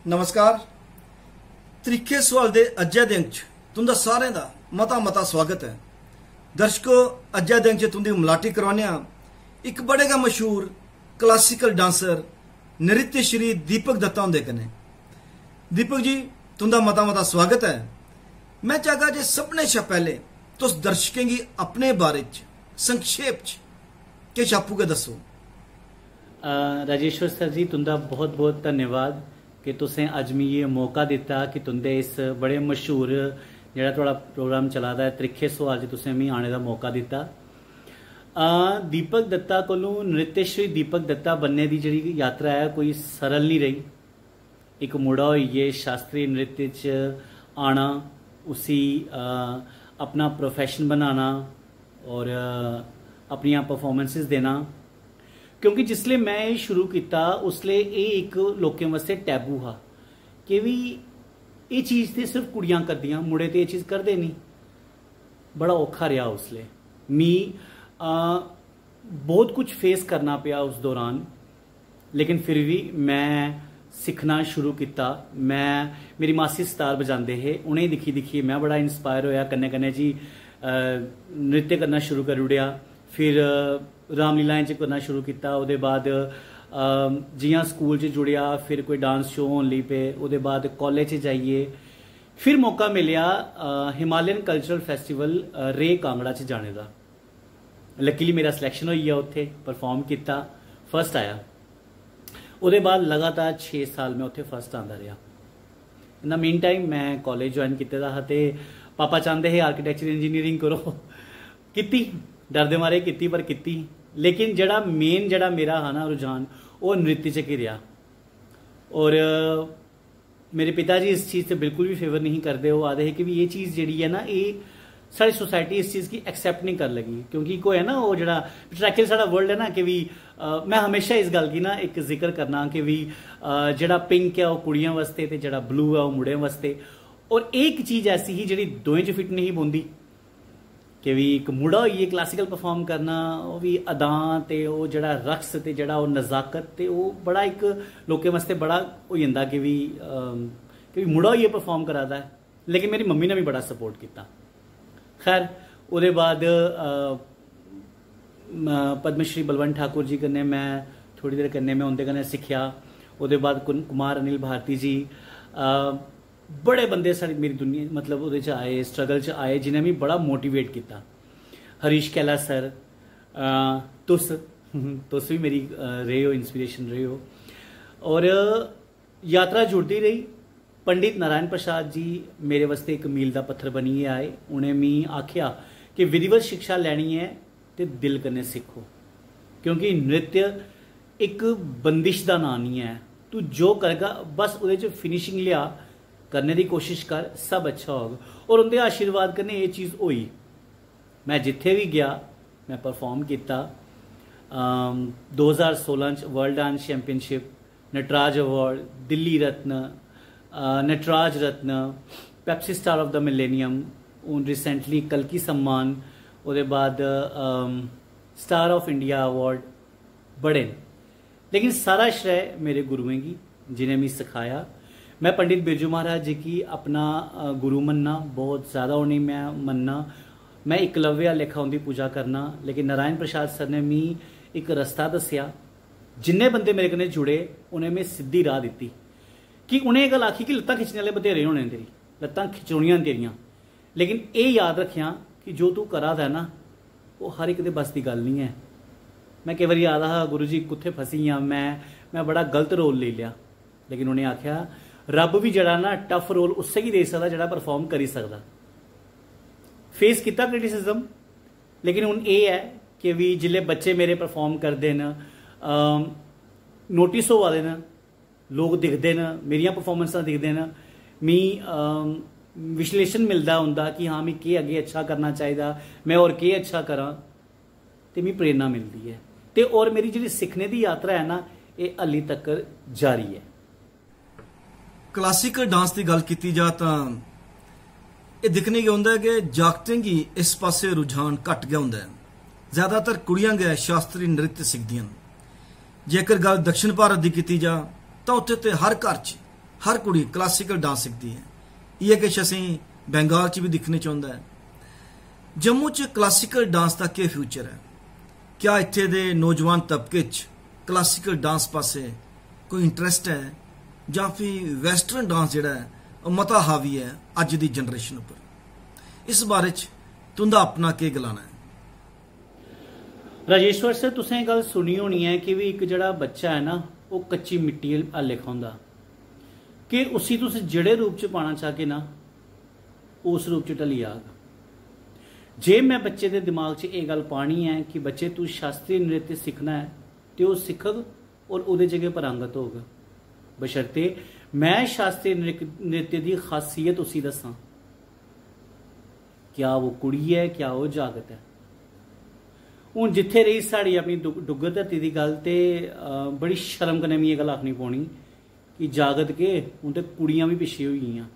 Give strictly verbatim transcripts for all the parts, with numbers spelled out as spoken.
नमस्कार। त्रिक्खे सुआल दे अज्जै दे अंक च तुं'दा सारें दा मता मता स्वागत ऐ। दर्शको, अज्जै दे अंक च तुं'दी मलाटी करवाने आं इक बड़े गै मशहूर क्लासिकल डांसर नृत्य श्री दीपक दत्ता हुंदे कन्नै। दीपक जी, तुं'दा मता मता स्वागत ऐ। मैं चाहगा जे सभनें शा पैह्ले तुस दर्शकें गी अपने बारे च संक्षेप च किश आपूं गै दस्सो। अ, राजेश्वर सर जी, तुं'दा बहुत बहुत धन्यवाद कि तुसें अज्ज मिगी एह् मौका दित्ता कि तुं'दे इस बड़े मशहूर जेह्ड़ा थुआढ़ा प्रोग्राम चला दा ऐ, त्रिक्खे सुआल च तुसें मिगी आने दा मौका दित्ता। अ, दीपक दत्ता कोलू नृत्यश्री दीपक दत्ता बनने दी जेह्ड़ी यात्रा ऐ, कोई सरल नहीं रेही। इक मुड़ा होइयै शास्त्रीय नृत्य च आना, उसी, अ, अपना प्रोफेशन बनाना और, अ, अपनियां परफॉर्मेंसेस देना। क्योंकि जिसलै मैं एह् शुरू कीता, उसलै एह् इक लोकें वास्तै टैबू हा कि भी एह् चीज ते सिर्फ कुड़ियां करदियां, मुड़े ते एह् चीज करदे नहीं। बड़ा औखा रेहा उसलै। मी, अ, बहुत कुछ फेस करना पेआ उस दौरान, लेकिन फिर भी मैं सिक्खना शुरू कीता। मैं, मेरी मासी सतार बजांदे हे, उ'नेंगी दिक्खी दिक्खियै मैं बड़ा इंस्पायर होया। कन्नै कन्नै जी, अ, नृत्य करना शुरू करी ओड़ेआ। फिर, अ, रामलीलाएं च करना शुरू कीता। ओह्दे बाद, अ, जि'यां स्कूल च जुड़ेआ, फिर कोई डांस शो होन लगी पे। ओह्दे बाद कालेज च जाइयै फिर मौका मिलेआ, अ, हिमालयन कल्चरल फेस्टिवल, अ, रे कांगड़ा च जाने दा। लकीली मेरा सिलेक्शन होई गेआ, उत्थै परफॉर्म कीता, फर्स्ट आया। ओह्दे बाद लगातार छे साल मैं उत्थै फर्स्ट आंदा रेहा। इन द मीन टाइम मैं कालेज ज्वाइन कीते दा हा ते पापा चांह्दे हे आर्किटेक्चर इंजीनियरिंग करो। कीती, डरदे मारे कीती, पर कीती। लेकिन जेह्ड़ा मेन जेह्ड़ा मेरा हा ना रुझान, ओह् नृत्य च गै रेहा। और मेरे पिता जी इस चीज ते बिल्कुल भी फेवर नहीं करदे। ओह् आखदे हे कि भी एह् चीज जेह्ड़ी ऐ ना, एह् साढ़ी सोसाइटी इस चीज गी एक्सेप्ट नहीं कर लगी, क्योंकि इक होया ना, ओह् जेह्ड़ा पेट्रियार्कल साढ़ा वर्ल्ड ऐ ना, कि भी, अ, मैं हमेशा इस गल्ल गी ना इक जिक्र करना कि भी, अ, जेह्ड़ा पिंक ऐ ओह् कुड़ियां वास्तै ते जेह्ड़ा ब्लू ऐ ओह् मुड़ें वास्तै। और एह् इक चीज ऐसी ही जेह्ड़ी दोएं च फिट नहीं बौंदी। कि भी इक मुड़ा होइयै क्लासिकल परफॉर्म करना, ओह् भी अदां ते ओह् जेह्ड़ा रक्स ते जेह्ड़ा ओह् नजाकत ते ओह् बड़ा इक लोकें वास्तै बड़ा होई जंदा कि भी, अम, कि भी मुड़ा होइयै परफॉर्म करा दा ऐ। लेकिन मेरी मम्मी ने भी बड़ा सपोर्ट कीता। खैर, ओह्दे बाद, अ, म-, पद्मश्री बलवंत ठाकुर जी कन्नै मैं थोड़ी देर कन्नै मैं उं'दे कन्नै सिक्खेआ। ओह्दे बाद कुन-, कुमार अनिल भारती जी, अ, बड़े बंदे साढ़ी, मेरी दुनिया, मतलब, ओह्दे च आए, स्ट्रगल च आए, जि'नें मी बड़ा मोटिवेट कीता। हरीश कैला सर, अ, तुस, तुस बी मेरी, अ, रेह् ओ, इंस्पिरेशन रेह् ओ। और यात्रा जुड़दी रेही। पंडित नारायण प्रसाद जी मेरे वास्तै इक मील दा पत्थर बनियै आए। उ'नें मी आखेआ कि विधिवत शिक्षा लैनी ऐ ते दिल कन्नै सिक्खो, क्योंकि नृत्य इक बंदिश दा नांऽ निं ऐ। तू जो करगा, बस ओह्दे च फिनिशिंग लिया, करने दी कोशिश कर, सब अच्छा होग। और उं'दे आशीर्वाद कन्नै एह् चीज होई। मैं जित्थै बी गेआ, मैं परफॉर्म कीता। अम, दो ज्हार सोलां च world dance championship, Nataraj award, Delhi Ratna, अ, Nataraj Ratna, Pepsi star of the millennium, हून रिसेंटली कल्कि सम्मान, ओह्दे बाद, अम, स्टार ऑफ इंडिया अवार्ड, बड़े न। लेकिन सारा श्रेय मेरे गुरुएं गी, जिनें मिगी सखाया। मैं पंडित बिरजू महाराज जी गी अपना, अ, गुरु मन्नना, बहुत ज्यादा उ'नेंगी मैं मन्नना। मैं इकलव्य आह्ला लेखा उं'दी पूजा करना, लेकिन नारायण प्रसाद सर ने मी इक रस्ता दस्सेआ। जिन्ने बंदे मेरे कन्नै जुड़े, उ'नें मी सिद्धी राह दित्ती कि उ'नें एह् गल्ल आखी कि लत्तां खिच्चने आह्ले बथेरे होने न तेरी, लत्तां खिचोनियां न तेरियां, लेकिन एह् याद रक्खेआं कि जो तू करा दा ऐ ना, ओह् हर इक दे बस दी गल्ल निं ऐ। मैं केईं बारी आखदा हा, "गुरु जी, कुत्थै फसी गेआं मैं, मैं बड़ा गलत रोल लेई लेआ।" लेकिन उ'नें आखेआ, "रब्ब बी जेह्ड़ा ना टफ रोल उस्सै गी देई सकदा जेह्ड़ा परफार्म करी सकदा।" फेस कीता क्रिटिसिज्म, लेकिन हून एह् ऐ कि भी जिसलै बच्चे मेरे परफार्म करदे न, अम, नोटिस होआ दे न, लोक दिखदे न, मेरियां परफार्मेंसां दिखदे न, मी, अम, विश्लेषण मिलदा उं'दा कि हां, मी केह् अग्गें अच्छा करना चाहिदा, में होर केह् अच्छा करां, ते मी प्रेरणा मिलदी ऐ। ते होर मेरी जेह्ड़ी सिक्खने दी यात्रा ऐ ना, एह् हल्ली तक्कर जारी ऐ। क्लासिकल डांस दी गल्ल कीती जा तां एह् दिक्खने गी औंदा ऐ कि जागतें गी इस पासै रुझान घट्ट गै होंदा ऐ। ज्यादातर कुड़ियां गै शास्त्रीय नृत्य सिखदियां न। जेकर गल्ल दक्षिण भारत दी कीती जा तां उत्थै ते हर घर च हर कुड़ी क्लासिकल डांस सिखदी ऐ। इ'यै किश असें बंगाल च बी दिक्खने च औंदा ऐ। जम्मू च क्लासिकल डांस दा केह् फ्यूचर ऐ? क्या इत्थे दे नौजवान तबके च क्लासिकल डांस पासै कोई इंटरेस्ट ऐ, जां फ्ही वेस्टर्न डांस जेह्ड़ा ऐ, ओह् मता हावी ऐ अज्ज दी जनरेशन उप्पर? इस बारे च तुं'दा अपना केह् गलाना ऐ? राजेश्वर सर, तुसें एह् गल्ल सुनी होनी ऐ कि भी इक जेह्ड़ा बच्चा ऐ ना, ओह् कच्ची मिट्टी आह्ले लेखा होंदा, कि उसी तुस जेह्ड़े रूप च पाना चाहगे ना, ओह् उस रूप च ढली जाग। जे में बच्चे दे दिमाग च एह् गल्ल पानी ऐ कि बच्चे, तू शास्त्रीय नृत्य सिक्खना ऐ, ते ओह् सिक्खग और ओह्दे च गै पारंगत होग, बशर्ते में शास्त्रीय नृ-, नृत्य दी खासियत उसी दस्सां। क्या ओह् कुड़ी ऐ, क्या ओह् जागत ऐ? हून जित्थै रेही साढ़ी अपनी डुग-, डुग्गर धरती दी गल्ल, ते, अ, बड़ी शर्म कन्नै मिगी एह् गल्ल आखनी पौनी कि जागत केह्, हून ते कुड़ियां बी पिच्छे होई गेइयां।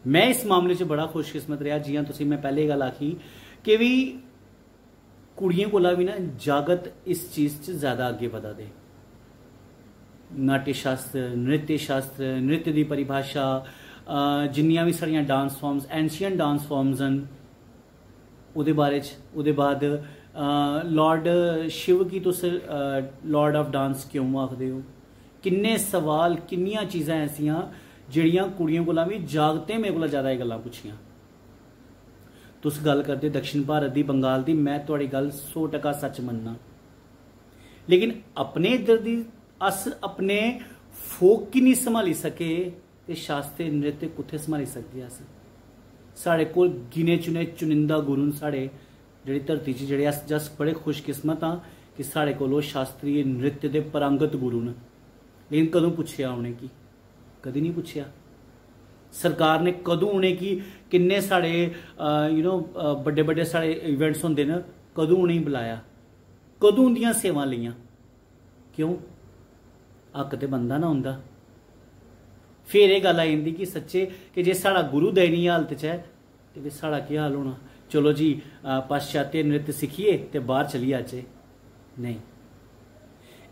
में इस मामले च बड़ा खुशकिस्मत रेहा, जि'यां तुसें, में पैह्लें एह् गल्ल आखी कि भी कुड़ियें कोला बी ना जागत इस चीज च ज्यादा अग्गें बधा दे। नाट्य शास्त्र, नृत्य शास्त्र, नृत्य दी परिभाशा, अ, जिन्नियां बी साढ़ियां dance forms, ancient dance forms न, ओह्दे बारे च, ओह्दे बाद, अ, लॉर्ड शिव गी तुस, अ, लॉर्ड ऑफ डांस क्यों आखदे ओ? किन्ने सवाल, किन्नियां चीजां ऐसियां जेह्ड़ियां कुड़ियें कोला बी जागतें मेरे कोला ज्यादा एह् गल्लां पुच्छियां। तुस गल्ल करदे दक्षिण भारत दी, बंगाल दी, में थुआड़ी गल्ल सौ टका सच मन्नना, लेकिन अपने इद्धर दी, अस अपने फोक गी निं संभाली सके ते शास्त्रीय नृत्य कुत्थै संभाली सकदे अस? साढ़े कोल गिने चुने चुनिंदा गुरु न साढ़े, जेह्ड़ी धरती च जेह्ड़े अस, अस बड़े खुशकिस्मत आं कि साढ़े कोल ओह् शास्त्रीय नृत्य दे पारंगत गुरु न। लेकिन कदूं पुच्छेआ उ'नेंगी? कदी नहीं पुच्छेआ। सरकार ने कदूं उ'नेंगी, किन्ने साढ़े, यू नो, बड्डे बड्डे साढ़े इवेंट्स होंदे न, कदूं उ'नेंगी बुलाया, कदूं उंदियां सेवां लेइयां? क्यों? हक ते बनदा ना उंदा। फिर एह् गल्ल आई जंदी कि सच्चे, कि जे साढ़ा गुरु दयनीय हालत च ऐ, ते फिर साढ़ा केह् हाल होना? चलो जी, अ, पाश्चात्य नृत्य सिक्खिए ते बाहर चली जाचे। नहीं,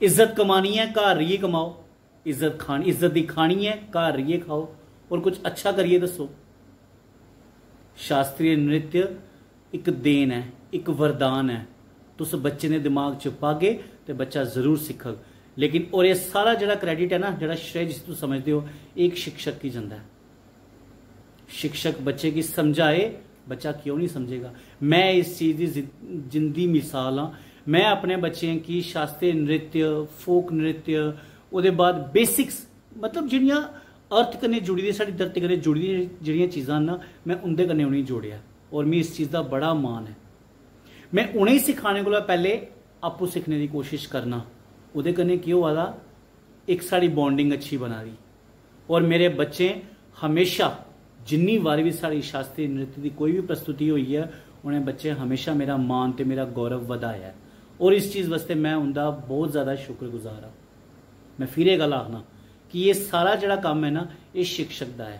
इज्जत कमानी ऐ, घर रेहियै कमाओ। इज्जत खानी, इज्जत दी खानी ऐ, घर रेहियै खाओ और कुछ अच्छा करियै दस्सो। शास्त्रीय नृत्य इक देन ऐ, इक वरदान ऐ। तुस बच्चे दे दिमाग च पागे ते बच्चा जरूर सिक्खग। लेकिन और एह् सारा जेह्ड़ा क्रेडिट ऐ ना, जेह्ड़ा श्रेय जिसी तुस समझदे ओ, एह् इक शिक्षक गी जंदा ऐ। शिक्षक बच्चे गी समझाए, बच्चा क्यों नहीं समझेगा? मैं इस चीज दी जि-, जिंदी मिसाल हां। मैं अपने बच्चें गी शास्त्रीय नृत्य, फोक नृत्य, ओह्दे बाद बेसिक्स, मतलब जेह्ड़ियां अर्थ कन्नै जुड़ी दी, साढ़ी धरती कन्नै जुड़ी दी जेह्ड़ियां चीजां न ना, मैं उं'दे कन्नै उ'नेंगी जोड़ेआ और मिगी इस चीज दा बड़ा मान ऐ। मैं उ'नेंगी सिखाने कोला पैह्ले आपूं सिक्खने दी कोशिश करना। ओह्दे कन्नै केह् होआ दा, इक साढ़ी बॉन्डिंग अच्छी बना दी। और मेरे बच्चें हमेशा, जिन्नी बारी भी साढ़ी शास्त्रीय नृत्य दी कोई भी प्रस्तुति होई ऐ, उ'नें बच्चें हमेशा मेरा मान ते मेरा गौरव बधाया ऐ। और इस चीज वास्तै मैं उं'दा बहुत ज्यादा शुक्रगुजार आं। मैं फिर एह् गल्ल आखना कि एह् सारा जेह्ड़ा कम्म ऐ ना, एह् शिक्षक दा ऐ।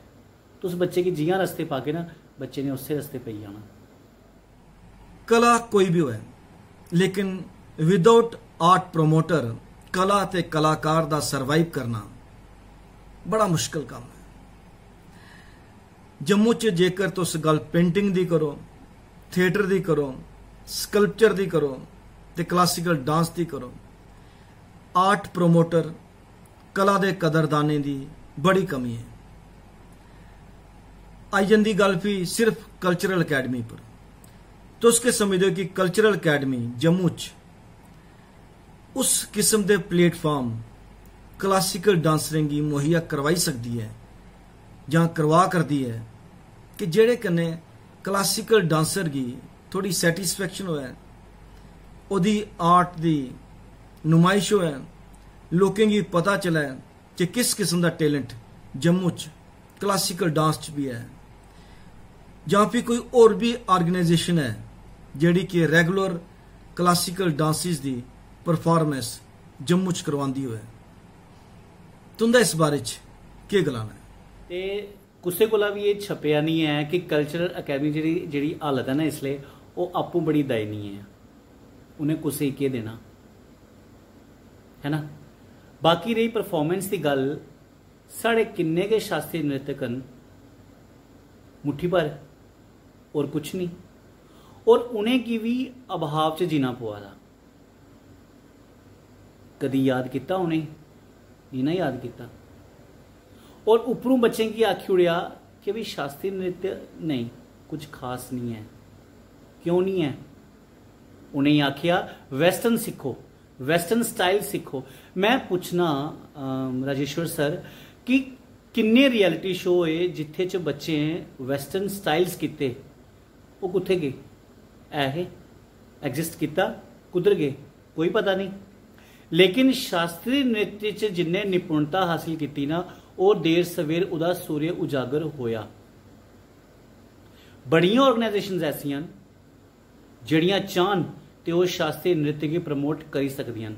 तुस बच्चे गी जि'यां रस्ते पागे ना, बच्चे ने उस्सै रस्ते पेई जाना। कला कोई भी होऐ, लेकिन विदाउट आर्ट प्रमोटर, कला ते कलाकार दा सर्वाइव करना बड़ा मुश्किल कम्म ऐ। जम्मू च जेकर तुस गल्ल पेंटिंग दी करो, थिएटर दी करो, स्कल्पचर दी करो ते क्लासिकल डांस दी करो, आर्ट प्रमोटर, कला दे कदरदानें दी बड़ी कमी ऐ। आई जंदी गल्ल फ्ही सिर्फ कल्चरल अकैडमी पर। तुस केह् समझदे ओ कि कल्चरल अकैडमी जम्मू च उस किस्म दे प्लेटफार्म क्लासिकल डांसरें गी मुहैया करवाई सकदी ऐ जां करवा करदी ऐ कि जेह्ड़े कन्नै क्लासिकल डांसर गी थोड़ी सैटिस्फैक्शन होऐ, ओह्दी आर्ट दी नुमाइश होऐ, लोकें गी पता चलै कि किस किस्म दा टैलेंट जम्मू च क्लासिकल डांस च बी ऐ, जां फ्ही कोई होर बी आर्गेनाइजेशन ऐ जेह्ड़ी कि रेगुलर क्लासिकल डांसिस दी परफार्मेंस जम्मू च करवांदी होऐ। तुं'दा इस बारे च केह् गलाना ऐ? ते कुसै कोला बी एह् छपेआ निं ऐ कि कल्चरल अकैडमी जेह्ड़ी, जेह्ड़ी हालत ऐ ना इसलै, ओह् आपूं बड़ी दयनीय ऐ। उ'नें कुसै गी केह् देना, है ना? बाकी रेही परफार्मेंस दी गल्ल, साढ़े किन्ने गै शास्त्रीय नृत्यक न, मुट्ठी भर, होर कुछ नहीं। होर उ'नेंगी बी अभाव च जीना पवा दा। कदी याद कीता उ'नेंगी? नेईं ना याद कीता। होर उप्परों बच्चें गी आखी ओड़ेआ कि भी शास्त्रीय नृत्य नेईं, कुछ खास नहीं ऐ। क्यों नहीं ऐ? उ'नेंगी आखेआ, वेस्टर्न सिक्खो, वेस्टर्न स्टाइल सिक्खो। मैं पुच्छना, अम, राजेश्वर सर, कि किन्ने रियलिटी शो होए जित्थे च बच्चें वेस्टर्न स्टाइल्स कीते? ओह् कुत्थे गे? ऐ हे? एग्जिस्ट कीता? कुद्धर गे? कोई पता नहीं। लेकिन शास्त्रीय नृत्य च जिन्ने निपुणता हासिल कीती ना, ओह् देर सवेर उदा सूर्य उजागर होया। बड़ियां ऑर्गेनाइजेशंस ऐसियां न जेह्ड़ियां चाहन ते ओह् शास्त्रीय नृत्य गी प्रमोट करी सकदियां न।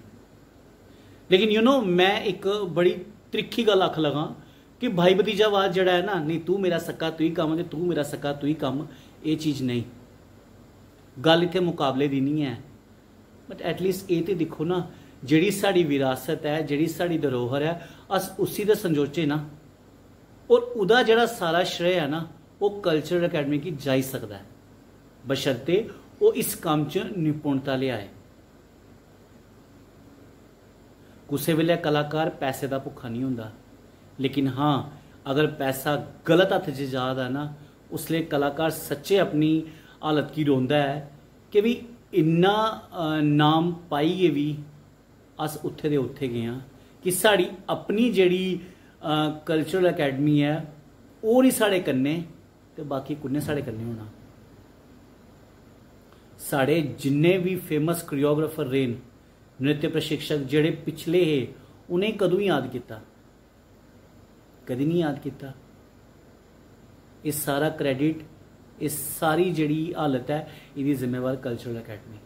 लेकिन यू नो, मैं इक बड़ी त्रिक्खी गल्ल आख लगां कि भाई भतीजावाद जेह्ड़ा ऐ ना, नहीं तू मेरा सक्का तुई कम्म ते तू मेरा सक्का तुई कम्म, एह् चीज नहीं। गल्ल इत्थै मुकाबले दी नहीं ऐ, बट एटलीस्ट एह् ते दिक्खो ना, जेह्ड़ी साढ़ी विरासत ऐ, जेह्ड़ी साढ़ी धरोहर ऐ, अस उसी ते संजोचे ना। और उदा जेह्ड़ा सारा श्रेय ऐ ना, ओह् कल्चरल अकैडमी गी जाई सकदा ऐ, बशर्ते ओह् इस कम्म च निपुणता लेआए। कुसै बेल्लै कलाकार पैसे दा भुक्खा नहीं होंदा, लेकिन हां, अगर पैसा गलत हत्थ च जा दा ना, उसलै कलाकार सच्चे अपनी हालत गी रोंदा ऐ कि भी इन्ना, अ, नाम पाइयै बी अस उत्थे दे उत्थे गै आं कि साढ़ी अपनी जेह्ड़ी, अ, कल्चरल अकैडमी ऐ, ओह् नहीं साढ़े कन्नै, ते बाकी कुन्नै साढ़े कन्नै होना? साढ़े जिन्ने बी फेमस कोरियोग्राफर रेह् न, नृत्य प्रशिक्षक जेह्ड़े पिछले हे, उ'नें कदूं याद कीता? कदी नहीं याद कीता। एह् सारा क्रेडिट, एह् सारी जेह्ड़ी हालत ऐ, एह्दी जिम्मेवार कल्चरल अकैडमी।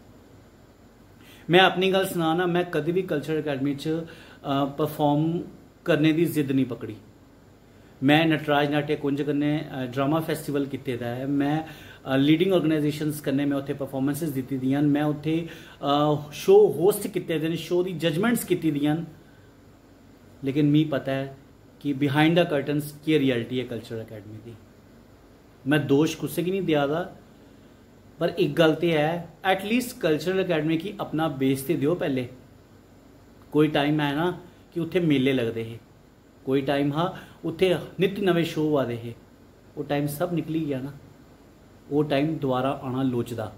मैं अपनी गल्ल सनां ना, मैं कदी बी कल्चरल अकैडमी च, अ, परफार्म करने दी जिद्द नहीं पकड़ी। मैं नटराज नाट्य कुंज कन्नै, अ, ड्रामा फेस्टिवल कीते दा ऐ। मैं, अ, लीडिंग ऑर्गेनाइजेशंस कन्नै मैं उत्थे परफार्मेंसेस दित्ती दियां न। मैं उत्थे, अ, शो होस्ट कीते दे न, शो दी जजमेंट्स कीती दियां न। लेकिन मी पता ऐ कि behind the curtains केह् रियलिटी ऐ कल्चरल अकैडमी दी। मैं दोश कुसै गी नहीं देआ दा, पर इक गल्ल ते ऐ, एटलीस्ट कल्चरल अकैडमी गी अपना बेस ते देओ पैह्ले। कोई टाइम है ना कि उत्थे मेले लगदे हे, कोई टाइम हा उत्थे नित्य नमें शो होआ दे हे। ओह् टाइम सब निकली गेआ ना। ओह् टाइम दोबारा आना लोचदा।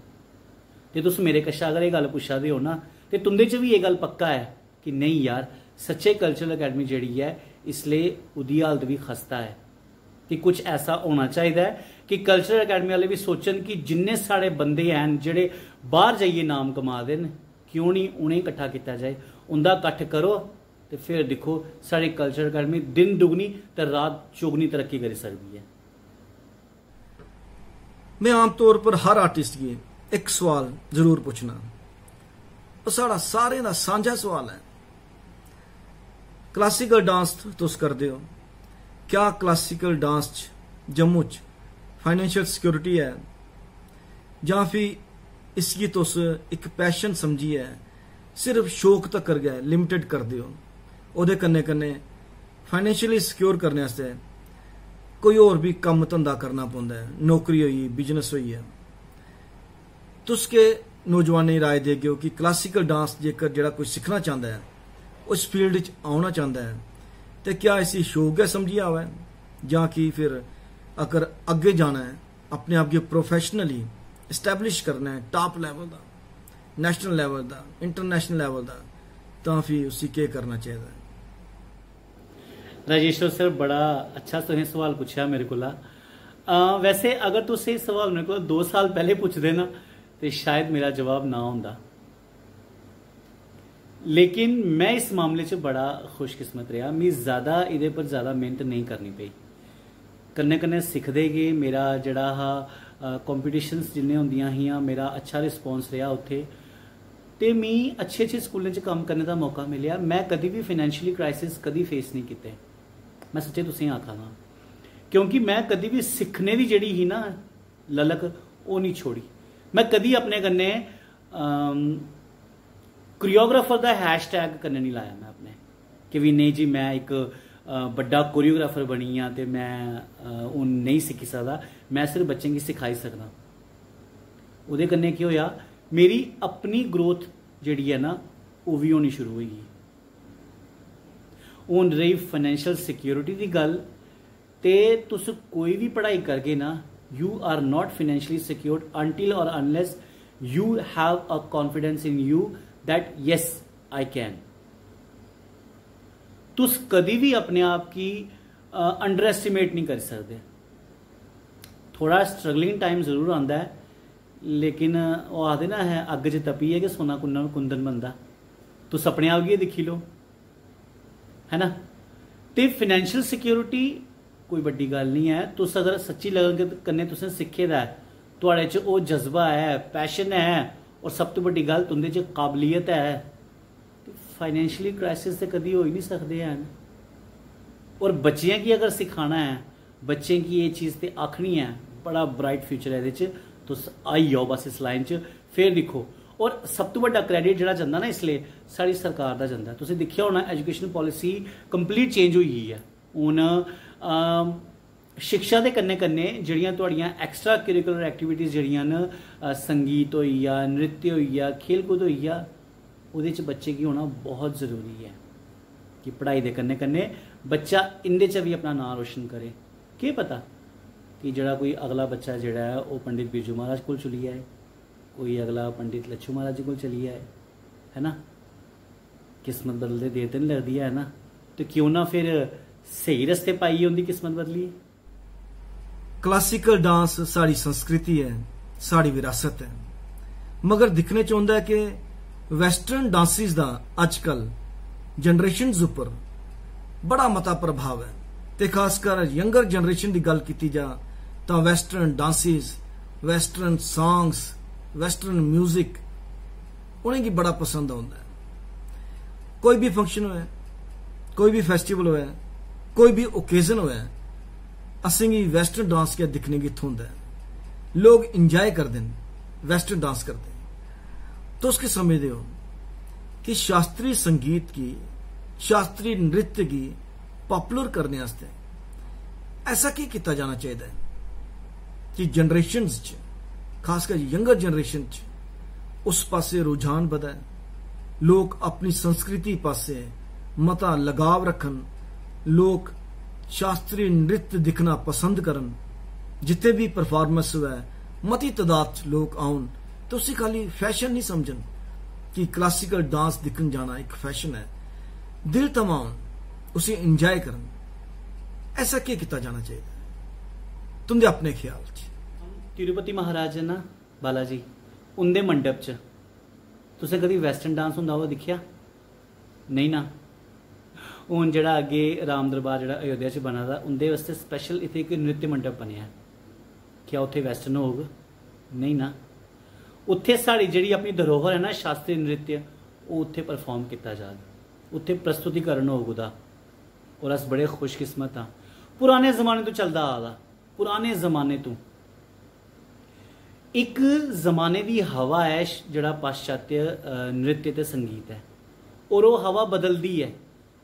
ते तुस मेरे कशा अगर एह् गल्ल पुच्छा दे ओ ना, ते तुंदे च बी एह् गल्ल पक्का ऐ कि नेईं यार, सच्चे कल्चरल अकैडमी जेह्ड़ी ऐ, इसलै ओह्दी हालत बी खस्ता ऐ। कि कुछ ऐसा होना चाहिदा ऐ कि कल्चरल अकैडमी आह्ले बी सोचन कि जिन्ने साढ़े बंदे हैन जेह्ड़े बाह्र जाइयै नाम कमा दे न, क्यों निं उ'नेंगी कट्ठा कीता जाए, उं'दा कट्ठ करो ते फिर दिक्खो, साढ़ी कल्चरल अकैडमी दिन दुगनी ते रात चौगनी तरक्की करी सकदी ऐ। में आमतौर पर हर आर्टिस्ट गी इक सवाल जरूर पुच्छना, ओह् साढ़ा सारें दा सांझा सवाल ऐ। क्लासिकल डांस तुस करदे ओ, क्या क्लासिकल डांस च जम्मू च फाइनेंशियल सिक्योरिटी ऐ, जां फ्ही इसगी तुस इक पैशन समझियै सिर्फ शौक तक्कर गै लिमिटेड करदे ओ, ओह्दे कन्नै कन्नै फाइनेंशियली सिक्योर करने आस्तै कोई होर बी कम्म धंधा करना पौंदा ऐ, नौकरी होई, बिजनेस होई गेआ। तुस केह् नौजवानें गी राय देगे ओ कि क्लासिकल डांस जेकर जेह्ड़ा कोई सिक्खना चांह्दा ऐ, उस फील्ड च औना चांह्दा ऐ, ते क्या इसी शौक गै समझियै आवै, जां कि फिर अगर अग्गें जाना ऐ, अपने आप गी प्रोफेशनली एस्टैब्लिश करना ऐ, टॉप लेवल दा, नेशनल लेवल दा, इंटरनेशनल लेवल दा, तां फ्ही उसी केह् करना चाहिदा ऐ? राजेश्वर सर, बड़ा अच्छा तुसें सवाल पुच्छेआ मेरे कोला। अ, वैसे अगर तुस एह् सवाल मेरे कोला दो साल पैह्ले पुच्छदे ना, ते शायद मेरा जवाब ना होंदा। लेकिन मैं इस मामले च बड़ा खुशकिस्मत रेहा, मी ज़्यादा एह्दे पर ज़्यादा मेह्नत नेईं करनी पेई। कन्नै कन्नै सिखदे गे, मेरा जेह्ड़ा हा, अ, कॉम्पिटिशन्स जिन्ने होंदियां हियां, मेरा अच्छा रिस्पांस रेहा उत्थे, ते मी अच्छे अच्छे स्कूलें च कम्म करने दा मौका मिलेआ। मैं कदी बी फाइनेंशियली क्राइसिस कदी फेस नेईं कीते, मैं सच्चे तुसेंगी आखा दा, क्योंकि मैं कदी बी सिक्खने दी जेह्ड़ी ही ना ललक, ओह् निं छोड़ी। मैं कदी अपने कन्नै, अम, कोरियोग्राफर दा हैशटैग कन्नै निं लाया मैं अपने। कि भी नेईं जी, में इक अ, बड्डा कोरियोग्राफर बनी आं ते में अ, हून नेईं सिक्खी सकदा, में सिर्फ बच्चें गी सखाई सकदा। ओह्दे कन्नै केह् होएआ, मेरी अपनी ग्रोथ जेह्ड़ी ऐ ना, ओह् बी होनी शुरू होई गेई। हून रेही फाइनेंशियल सिक्योरिटी दी गल्ल, ते तुस कोई बी पढ़ाई करगे ना, you are not financially secured until or unless you have a confidence in you that yes, I can। तुस कदी बी अपने आप गी अंडर एस्टिमेट नहीं करी सकदे। थोड़ा स्ट्रगलिंग टाइम जरूर आंदा ऐ, लेकिन ओह् आखदे ना है, अग्ग च तपियै गै सोना कुन्ना कुंदन बनदा। तुस अपने आप गी दिक्खी लो, है ना? ते फाइनेंशियल सिक्योरिटी कोई बड्डी गल्ल नहीं ऐ। तुस अगर सच्ची लगन कन्नै तुसें सिक्खे दा ऐ, थुआढ़े च ओह् जज्बा ऐ, पैशन ऐ, और सब तो बड्डी गल्ल तुंदे च काबलियत ऐ, ते फाइनेंशियली क्राइसिस ते कदी होई नहीं सकदे हैन। और बच्चियां गी अगर सिखाना ऐ, बच्चें गी एह् चीज़ ते आखनी ऐ, बड़ा ब्राइट फ्यूचर ऐ एह्दे च, तुस आई जाओ बस इस लाइन च, फिर दिक्खो। और सब तो बड्डा क्रेडिट जेह्ड़ा जंदा ना इसलै, साढ़ी सरकार दा जंदा ऐ। तुसें दिक्खेआ होना, एजुकेशन पालिसी कंप्लीट चेंज होई गेई ऐ। हून अम, शिक्षा दे कन्नै कन्नै जेह्ड़ियां थुआढ़ियां एक्स्ट्रा करिकुलर एक्टिविटीज जेह्ड़ियां न, अ, संगीत होई गेआ, नृत्य होई गेआ, खेलकूद होई गेआ, ओह्दे च बच्चे गी होना बहुत जरूरी ऐ कि पढ़ाई दे कन्नै कन्नै बच्चा इं'दे च बी अपना नांऽ रोशन करे। केह् पता कि जेह्ड़ा कोई अगला बच्चा जेह्ड़ा ऐ, ओह् पंडित बिरजू महाराज कोल चली जाए, कोई अगला पंडित लच्छू महाराज जी कोल चली जाए, है ना? किस्मत बदलदे देर ते निं लगदी ऐ ना, ते क्यों ना फिर स्हेई रस्ते पाइयै उं'दी किस्मत बदलिए। क्लासिकल डांस साढ़ी संस्कृति ऐ, साढ़ी विरासत ऐ, मगर दिक्खने च औंदा ऐ कि वेस्टर्न डांसिस दा अजकल जनरेशन्स उप्पर बड़ा मता प्रभाव ऐ, ते खासकर यंगर जनरेशन दी गल्ल कीती जा तां western dances, western songs, western music उ'नेंगी बड़ा पसंद औंदा ऐ। कोई बी फंक्शन होऐ, कोई बी फेस्टिवल होऐ, कोई बी ओकेजन होऐ, असेंगी वेस्टर्न डांस गै दिक्खने गी थ्होंदा ऐ। लोग इंजॉय करदे न, वेस्टर्न डांस करदे न। तुस केह् समझदे ओ कि शास्त्रीय संगीत गी, शास्त्रीय नृत्य गी पॉपुलर करने आस्तै ऐसा केह् कीता जाना चाहिदा ऐ कि जनरेशन्स च, खासकर यंगर जनरेशन च, उस पासै रुझान बधै, लोक अपनी संस्कृति पासै मता लगाव रक्खन, लोक शास्त्रीय नृत्य दिक्खना पसंद करन, जित्थै बी परफार्मेंस होऐ, मती तदाद च लोक औन ते उसी खाली फैशन निं समझन कि क्लासिकल डांस दिक्खन जाना इक फैशन ऐ। दिल थमां औन, उसी इंजॉय करन। ऐसा केह् कीता जाना चाहिदा? तुं'दे अपने ख्याल च। तिरुपति महाराज है ना, बालाजी, उं'दे मंडप च तुसें कदी वेस्टर्न डांस होंदा होआ दिक्खेआ? नेईं ना। हून जेह्ड़ा अग्गें राम दरबार जेह्ड़ा अयोध्या च बना दा, उं'दे आस्तै स्पैशल इत्थै इक नृत्य मंडप बनेआ ऐ। क्या उत्थै वेस्टर्न होग? नेईं ना। उत्थै साढ़ी जेह्ड़ी अपनी धरोहर ऐ ना, शास्त्रीय नृत्य, ओह् उत्थै परफार्म कीता जाग, उत्थै प्रस्तुतिकरण होग ओह्दा। और अस बड़े खुशकिस्मत आं, पुराने जमाने तो चलदा आ दा, पुराने जमाने तो इक जमाने दी हवा ऐ श-, जेह्ड़ा पाश्चात्य अ, नृत्य ते संगीत ऐ, और ओह् हवा बदलदी ऐ।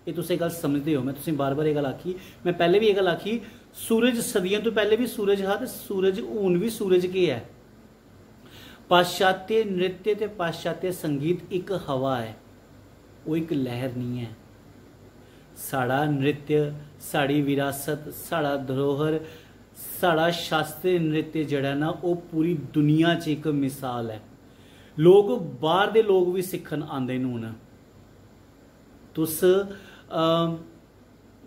एह् तुस एह् गल्ल समझदे ओ, में तुसें बार बार एह् गल्ल आखी, में पैह्ले बी एह् गल्ल आखी, सूरज सदियां तो पैह्ले बी सूरज हा ते सूरज हून बी सूरज गै ऐ। पाश्चात्य नृत्य ते पाश्चात्य संगीत इक हवा ऐ, ओह् इक लैहर निं ऐ। साढ़ा नृत्य, साढ़ी विरासत, साढ़ा धरोहर, साढ़ा शास्त्रीय नृत्य जेह्ड़ा ना, ओह् पूरी दुनिया च इक मिसाल ऐ। लोक, बाह्र दे लोक बी सिक्खन आंदे न हून। तुस अम,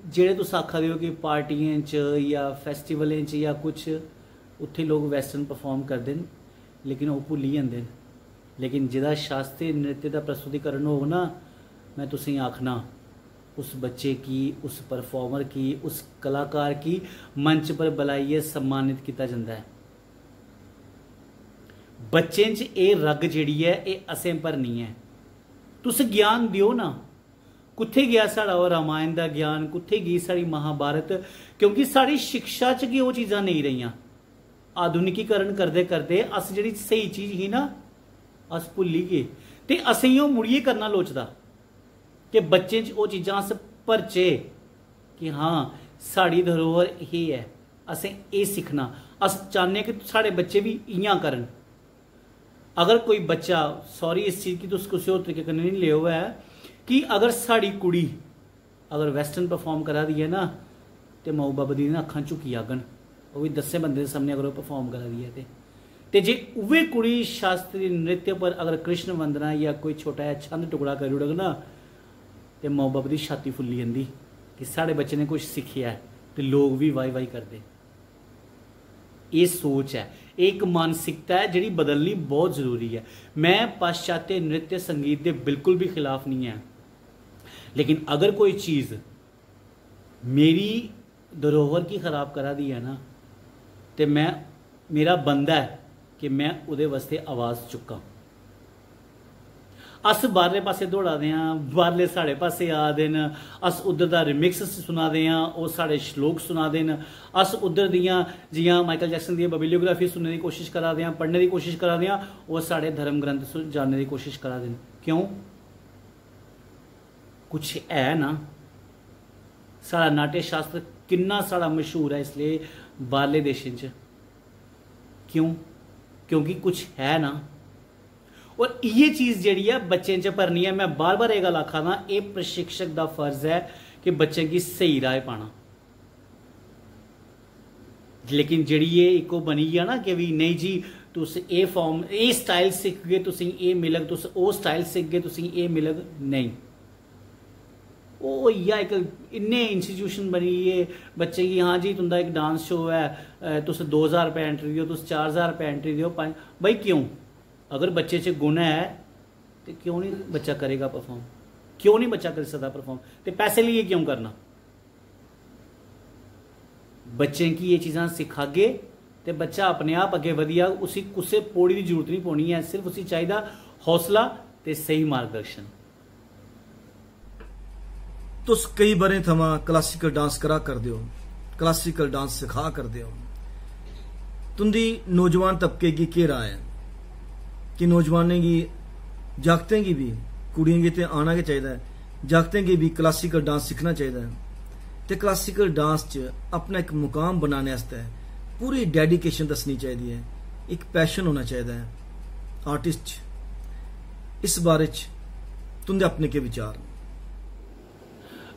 जेह्ड़े तुस आखा दे ओ कि पार्टियें च जां फेस्टिवलें च जां कुछ, उत्थै लोक वेस्टर्न परफार्म करदे न, लेकिन ओह् भुल्ली जंदे न। लेकिन जेह्दा शास्त्रीय नृत्य दा प्रस्तुतिकरण होग ना, में तुसेंगी आखना, उस बच्चे गी, उस परफार्मर गी, उस कलाकार गी मंच पर बुलाइयै सम्मानित कीता जंदा ऐ। बच्चें च एह् रग जेह्ड़ी ऐ, एह् असें भरनी ऐ। तुस ज्ञान देओ ना। कुत्थै गेआ साढ़ा ओह् रामायण दा ज्ञान, कुत्थै गेई साढ़ी महाभारत? क्योंकि साढ़ी शिक्षा च गै ओह् चीजां नेईं रेहियां। आधुनिकीकरण करदे करदे अस जेह्ड़ी स्हेई चीज ही ना, अस भुल्ली गे। ते असेंगी ओह् मुड़ियै करना लोड़चदा कि बच्चें च ओह् चीजां अस भरचे कि हां, साढ़ी धरोहर एह् ऐ, असें एह् सिक्खना। अस चाह्न्ने कि साढ़े बच्चे बी इ'यां करन। अगर कोई बच्चा, सॉरी, इस चीज गी तुस कुसै होर तरीके कन्नै निं लेओ ऐ, कि अगर साढ़ी कुड़ी अगर वेस्टर्न परफार्म करा दी ऐ ना, ते माऊ बब्ब दी ना अक्खां झुकी जाङन। ओह् बी दस्सें बंदे दे सामने अगर ओह् परफार्म करा दी ऐ ते ते जे उ'ऐ कुड़ी शास्त्रीय नृत्य पर अगर कृष्ण वंदना जां कोई छोटा जेहा छंद टुकड़ा करी ओड़ग ना, ते माऊ बब्ब दी छाती फुल्ली जंदी कि साढ़े बच्चे ने कुछ सिक्खेआ ऐ, ते लोक बी वाई वाई करदे। एह् सोच ऐ, एह् इक मानसिकता ऐ जेह्ड़ी बदलनी बहुत जरूरी ऐ। मैं पाश्चात्य नृत्य संगीत दे बिल्कुल बी खिलाफ निं ऐ, लेकिन अगर कोई चीज मेरी धरोहर गी खराब करा दी ऐ ना, ते मैं, मेरा बनदा ऐ कि मैं ओह्दे वास्ते आवाज चुक्कां। अस बाहरले पासे दौड़ा दे आं, बाहरले साढ़े पासे आ दे न, अस उद्धर दा रिमिक्स सुना दे आं, ओह् साढ़े श्लोक सुना दे न, अस उद्धर दियां, जियां माइकल जैक्सन दी बाइलियोग्राफी सुनने दी कोशिश करा दे आं, पढ़ने दी कोशिश करा दे आं, ओह् साढ़े धर्म ग्रंथ सु-, जानने दी कोशिश करा दे न। क्यों? कुछ है ना? साढ़ा नाट्य शास्त्र किन्ना साढ़ा मशहूर ऐ इसलिए बाहरले देशें च। क्यों? क्योंकि कुछ है ना। और इ'यै चीज जेह्ड़ी ऐ बच्चें च भरनी ऐ। मैं बार-बार एह् गल्ल आखा दा, एह् प्रशिक्षक दा फर्ज ऐ कि बच्चें गी स्हेई राह पाना। लेकिन जेह्ड़ी एह् इक ओह् बनी गेआ ना कि भी, "नहीं जी, तुस एह् form, एह् style सिखगे, तुसें एह् मिलग, तुस ओह् style सिखगे, तुसें एह् मिलग", नेईं। ओह् होई गेआ इक, इन्ने institution बनी गे बच्चें गी, "हां जी, तुं'दा इक dance show ऐ, अ, तुस दो ज्हार रपेऽ entry देओ, तुस चार ज्हार रपेऽ entry देओ, पंज।" भाई, क्यों? अगर बच्चे च गुण ऐ, ते क्यों नहीं बच्चा करेगा परफॉर्म? क्यों नहीं बच्चा करी सकदा परफॉर्म? ते पैसे लेइयै क्यों करना? बच्चें गी एह् चीजां सिखागे ते बच्चा अपने आप अग्गें बधी जाग। उसी कुसै पौड़ी दी जरूरत नहीं पौनी ऐ, सिर्फ उसी चाहिदा हौसला ते स्हेई मार्गदर्शन। तुस केई ब'रें थमां क्लासिकल डांस करा करदे ओ, क्लासिकल डांस सखा करदे ओ, तुं'दी नौजवान तबके गी केह् राऽ ऐ कि नौजवानें गी, जागतें गी बी, कुड़ियें गी ते आना गै चाहिदा ऐ, जागतें गी बी क्लासिकल डांस सिक्खना चाहिदा ऐ ते क्लासिकल डांस च अपना इक मुकाम बनाने आस्तै पूरी डेडिकेशन दस्सनी चाहिदी ऐ, इक पैशन होना चाहिदा ऐ आर्टिस्ट च। इस बारे च तुं'दे अपने केह् विचार न?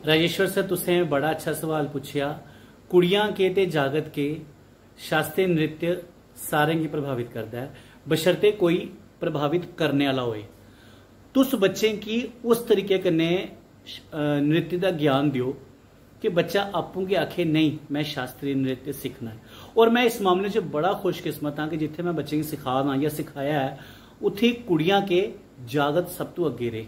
राजेश्वर सर, तुसें बड़ा अच्छा सवाल पुच्छेआ। कुड़ियां केह् ते जागत केह्, शास्त्रीय नृत्य सारें गी प्रभावित करदा ऐ, बशर्ते कोई प्रभावित करने आह्ला होए। तुस बच्चें गी उस तरीके कन्नै श-, अ, नृत्य दा ज्ञान देओ कि बच्चा आपूं गै आखे, "नेईं, मैं शास्त्रीय नृत्य सिक्खना ऐ।" और मैं इस मामले च बड़ा खुशकिस्मत आं कि जित्थै मैं बच्चें गी सिखा दा आं जां सिखाया ऐ, उत्थै कुड़ियां केह्, जागत सब तों अग्गें रेह्।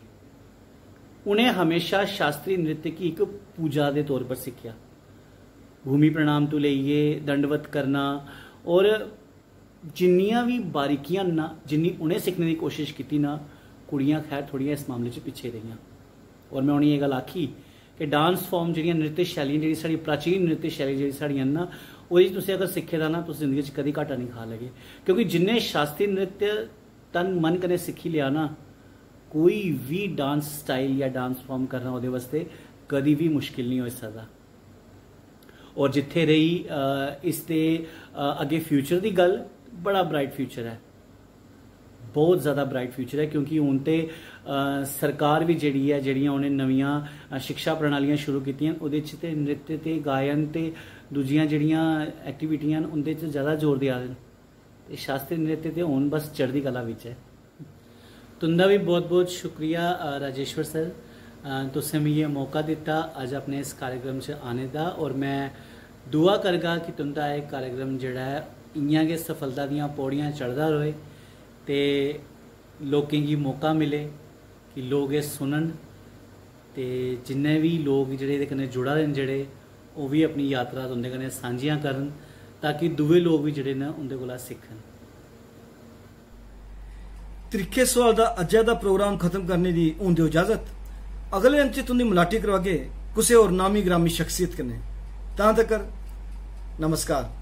उ'नें हमेशा शास्त्रीय नृत्य गी इक पूजा दे तौर पर सिक्खेआ। भूमि प्रणाम तों लेइयै दंडवत करना और जिन्नियां बी बारीकियां न ना, जिन्नी उ'नें सिक्खने दी कोशिश कीती ना, कुड़ियां खैर थोड़ियां इस मामले च पिच्छे रेहियां। और मैं उ'नेंगी एह् गल्ल आखी कि डांस फॉर्म, जेह्ड़ियां नृत्य शैलियां, जेह्ड़ी साढ़ी प्राचीन नृत्य शैली जेह्ड़ी साढ़ियां न ना, ओह्दे च तुसें अगर सिक्खे दा ना, तुस जिंदगी च कदी घाटा नहीं खा लगे। क्योंकि जिन्ने शास्त्रीय नृत्य तन मन कन्नै सिक्खी लेआ ना, कोई बी डांस स्टाइल या डांस फॉर्म करना ओह्दे वास्ते कदी बी मुश्किल नहीं होई सकदा। और जित्थे रेही, अ, इसदे, अ, अग्गे फ्यूचर दी गल्ल, बड़ा ब्राइट फ्यूचर ऐ, बहुत ज्यादा ब्राइट फ्यूचर ऐ, क्योंकि हून ते, अ, सरकार बी जेह्ड़ी ऐ, जेह्ड़ियां उ'नें नमियां, अ, शिक्षा प्रणालियां शुरू कीतियां न, ओह्दे च ते नृत्य ते गायन ते दूजियां जेह्ड़ियां एक्टिविटियां न, उं'दे च ज्यादा जोर देआ दे न। ते शास्त्रीय नृत्य ते हून बस चढ़दी कला बिच ऐ। तुं'दा बी बहुत-बहुत शुक्रिया, अ, राजेश्वर सर। अ, तुसें मिगी एह् मौका दित्ता अज्ज अपने इस कार्यक्रम च आने दा, और मैं दुआ करगा कि तुं'दा एह् कार्यक्रम जेह्ड़ा ऐ, इ'यां गै सफलता दियां पौड़ियां चढ़दा र'वै ते लोकें गी मौका मिले कि लोक एह् सुनन ते जिन्ने बी लोक जेह्ड़े एह्दे कन्नै जुड़ा दे न, जेह्ड़े, ओह् बी अपनी यात्रा तुं'दे कन्नै सांझियां करन, ताकि दूए लोक बी जेह्ड़े न, उं'दे कोला सिक्खन। त्रिक्खे सोआल दा अज्जै दा प्रोग्राम खत्म करने दी हून देओ इजाजत। अगले अंक च तुं'दी मलाटी करवागे कुसै होर नामी ग्रामी शख्सियत कन्नै। तां तकर नमस्कार।